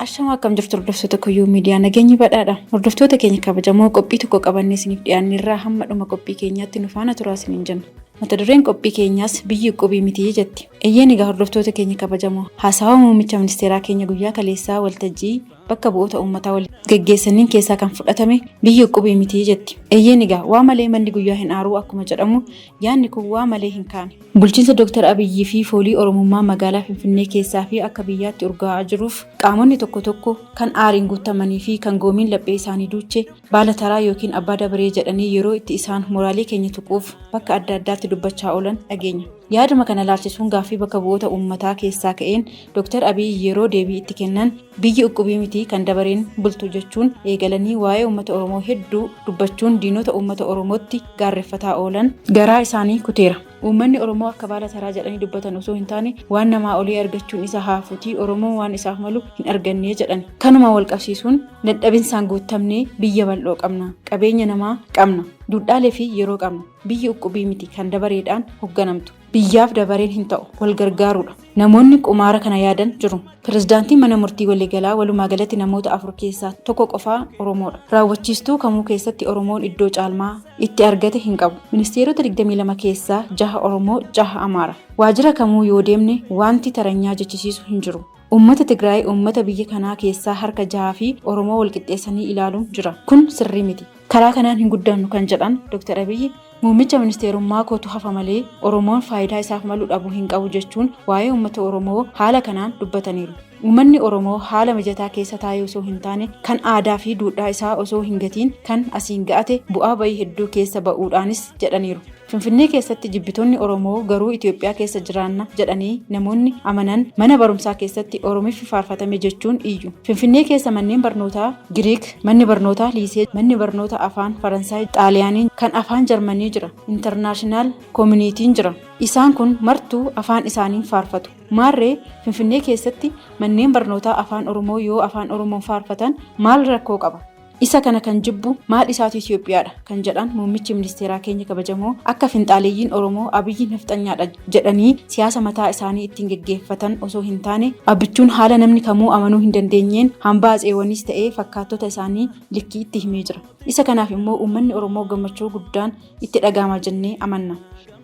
Ashamaa, akkam jirtu hordoftoota Kuyyuu Miidiyaa? Nageenyi badhaadha. Hordoftoota keenya kabajamoo, qophii tokko qabannee isiniif dhiyaanneerraa. Hamma dhuma qophii keenyaatti nu faana turaa isiniin jenna. Mata dureen qophii keenyaas "Biyyi qubii mitii" jetti. Eeyyeen egaa hordoftoota keenya kabajamoo, haasawaa muummicha ministeeraa keenya guyyaa kaleessaa waltajjii bakka bu'oota uummataa waliin geggeessaniin keessaa kan fudhatame "Biyyi qubii mitii" jetti. Eeyyeen egaa, waa malee manni guyyaa hin aaruu akkuma jedhamu, yaadni kun waa malee hin kaane. Bulchiinsa Dr. Abiyyii fi foolii Oromummaa magaalaa Finfinnee keessaa fi akka biyyaatti urgaa'aa jiruuf qaamonni tokko tokko kan aariin guutamanii fi kan goomiin laphee isaanii duuche baala taraa yookiin abbaa dabaree jedhanii yeroo itti isaan moraalii keenya tuquuf bakka adda addaatti dubbachaa oolan dhageenya. Yaaduma kana laalchisuun gaaffii bakka bu'oota uummataa keessaa ka'een Dr. Abiyyi yeroo deebii itti kennan "Biyyi uqqubii miti kan dabareen bultu" jechuun eegalanii waa'ee uummata Oromoo hedduu dubbachuun diinota uummata Oromootti gaarreeffataa oolan garaa isaanii kuteera. Uummanni Oromoo akka baala taraa jedhanii dubbatan osoo hin taane, waan namaa olii argachuun isa haafuutii Oromoon waan isaaf malu hin arganne jedhan. Kanuma wal qabsiisuun dadhabinsaan guutamnee biyya bal'oo qabna. Qabeenya namaa qabna. Duudhaalee fi yeroo qabna. Biyyi uqqubii miti kan dabareedhaan hoogganamtu. Biyyaaf dabareen hin ta'u, wal gargaaruudha. Namoonni qumaara kana yaadan jiru. Pirezidaantiin mana murtii waliigalaa walumaa galatti namoota afur keessaa tokko qofaa Oromoodha. Raawwachiistuu kamuu keessatti Oromoon iddoo caalmaa itti argate hin qabu. Ministeerota 22 keessaa jaha Oromoo, jaha Amaara. Waajjira kamuu yoo deemne wanti taranyaa jechisiisu hin jiru. Uummata Tigraay uummata biyya kanaa keessaa harka jahaa fi Oromoo walqixxeessanii ilaaluun jira. Kun sirrii miti. Karaa kanaan hin guddannu kan jedhan Dr. Abiyyi, "Muummicha ministeerummaa kootu hafa malee Oromoon faayidaa isaaf malu dhabuu hin qabu" jechuun waa'ee uummata Oromoo haala kanaan dubbataniiru. Uummanni Oromoo haala mijataa keessa taa'ee osoo hin taane, kan aadaa fi duudhaa isaa osoo hin gatiin kan asiin ga'ate, bu'aa bayii hedduu keessa ba'uudhaanis jedhaniiru. Finfinnee keessatti jibbitoonni Oromoo garuu Itoophiyaa keessa jiraanna jedhanii namoonni amanan mana barumsaa keessatti Oromiffi faarfatame jechuun iyyu. Finfinnee keessa manneen barnootaa Giriik, manni barnootaa Liisee, manni barnoota afaan Faransaay, Xaaliyaanii, kan afaan Jarmanii jira. International communityn jira. Isaan kun martuu afaan isaaniin faarfatu. Maarree Finfinnee keessatti manneen barnootaa afaan Oromoo yoo afaan Oromoon faarfatan maal rakkoo qaba? Isa kana kan jibbu maal isaatu Itoophiyaadha kan jedhan muummichi ministeeraa keenya kabajamoo, akka finxaaleeyyiin Oromoo Abiyyi nafxanyaadha jedhanii siyaasa mataa isaanii ittiin geggeeffatan osoo hin taane, Abbichuun haala namni kamuu amanuu hin dandeenyeen hambaa atseewwaniis ta'ee fakkaattota isaanii likkii itti himee jira. Isa kanaaf immoo uummanni Oromoo gammachuu guddaan itti dhaga'ama jennee amanna.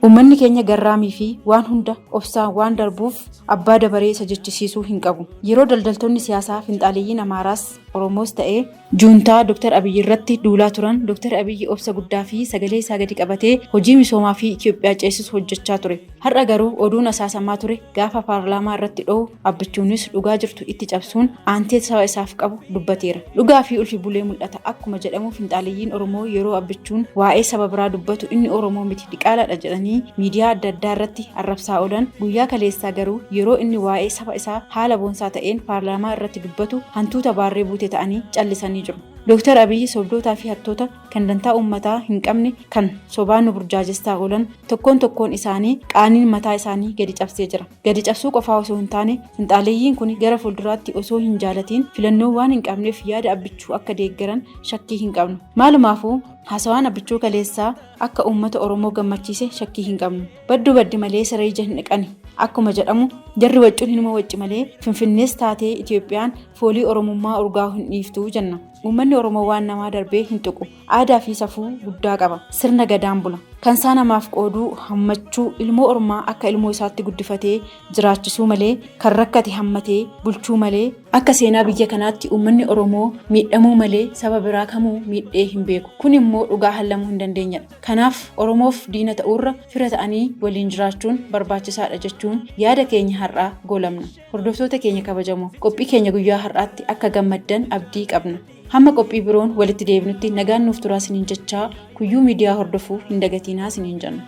Uummanni keenya garraamii fi waan hunda obsaan waan darbuuf abbaa dabaree isa jechisiisuu hin qabu. Yeroo daldaltoonni siyaasaa finxaaleeyyiin Amaaraas Oromoos ta'ee juuntaa Dr. Abiyyi irratti duulaa turan, Dr. Abiyyi obsa guddaa fi sagalee isaa gadi qabatee hojii misoomaa fi Itoophiyaa ceesisu hojjechaa ture. Har'a garuu oduun asaasamaa ture gaafa paarlaamaa irratti dho'u, Abbichuunis dhugaa jirtu itti cabsuun aantee saba isaaf qabu dubbateera. Dhugaa fi ulfi bulee mul'ata akkuma jedhamu, finxaaleeyyiin Oromoo yeroo Abbichuun waa'ee saba biraa dubbatu inni Oromoo miti, diqaalaadha jedhanii miidiyaa adda addaa irratti arrabsaa oolan, guyyaa kaleessaa garuu yeroo inni waa'ee saba isaa haala boonsaa ta'een paarlaamaa irratti dubbatu hantuuta baarree buute ta'anii callisanii jiru. Dr. Abiyyi sobdootaa fi hattoota kan dantaa uummataa hin qabne, kan sobaan nu burjaajessaa oolan tokkoon tokkoon isaanii qaaniin mataa isaanii gadi cabsee jira. Gadi cabsuu qofaa osoo hin taane, finxaaleeyyiin kun gara fuulduraatti osoo hin jaalatiin filannoo waan hin qabneef yaada Abbichuu akka deeggaran shakkii hin qabnu. Maalumaafuu haasawaan Abbichuu kaleessaa akka uummata Oromoo gammachiise shakkii hin qabnu. Badduu baddi malee saree ija hin dhiqani akkuma jedhamu, jarri waccuun hinuma wacci malee Finfinnees taatee Itoophiyaan foolii Oromummaa urgaa'u hin dhiiftu jenna. Uummanni Oromoo waan namaa darbee hin tuqu. Aadaa fi safuu guddaa qaba. Sirna gadaan bula. Kan isaa namaaf qooduu, hammachuu, ilmoo ormaa akka ilmoo isaatti guddifatee jiraachisuu malee, kan rakkate hammatee bulchuu malee, akka seenaa biyya kanaatti uummanni Oromoo miidhamuu malee saba biraa kamuu miidhee hin beeku. Kun immoo dhugaa hallamuu hin dandeenyedha. Kanaaf Oromoof diina ta'uurra fira ta'anii waliin jiraachuun barbaachisaadha jechuun yaada keenya har'aa goolabna. Hordoftoota keenya kabajamoo, qophii keenya guyyaa har'aatti akka gammaddan abdii qabna. Hamma qophii biroon walitti deebinutti nagaan nuuf turaa isiniin jechaa, Kuyyuu Miidiyaa hordofuu hin dagatiinaa isiniin jenna.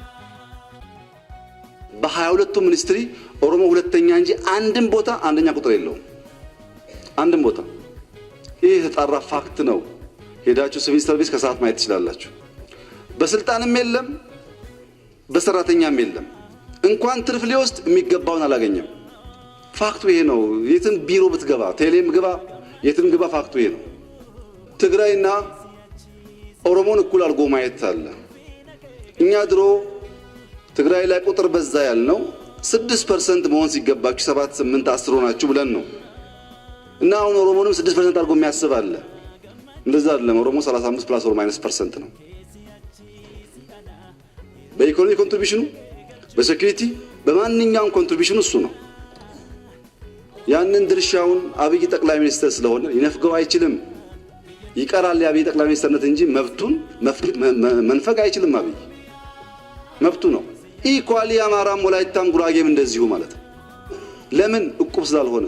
በ22ቱ ministry ኦሮሞ ሁለተኛ እንጂ አንድም ቦታ አንደኛ ቁጥር የለውም። አንድም ቦታ። ይህ የተጣራ fact ነው። ሄዳችሁ ሲቪል ሰርቪስ ከሰዓት ማየት ትችላላችሁ። በስልጣንም የለም፣ በሰራተኛም የለም። እንኳን ትርፍ ሊወስድ የሚገባውን አላገኘም። Fact ኡ ይሄ ነው። የትም ቢሮ ብትገባ፣ ቴሌም ግባ፣ የትም ግባ፣ fact ኡ ይሄ ነው። ትግራይና ኦሮሞን እኩል አድርጎ ማየት አለ። እኛ ድሮ ትግራይ ላይ ቁጥር በዛ ያልነው 6% መሆን ሲገባችሁ 7፣ 8፣ 10 ሆናችሁ ብለን ነው። እና አሁን ኦሮሞንም 6% አድርጎ የሚያስብ አለ። እንደዛ አይደለም። ኦሮሞ 35 plus or minus percent ነው። በኢኮኖሚ contribution ኑ፣ በ security፣ በማንኛውም contribution ኑ እሱ ነው። ያንን ድርሻውን አብይ ጠቅላይ ሚኒስትር ስለሆነ ሊነፍገው አይችልም። ይቀራል የአብይ ጠቅላይ ሚኒስትርነት እንጂ መብቱን መንፈግ አይችልም። አብይ መብቱ ነው። Equally አማራም፣ ወላይታም፣ ጉራጌም እንደዚሁ ማለት ነው። ለምን? እቁብ ስላልሆነ።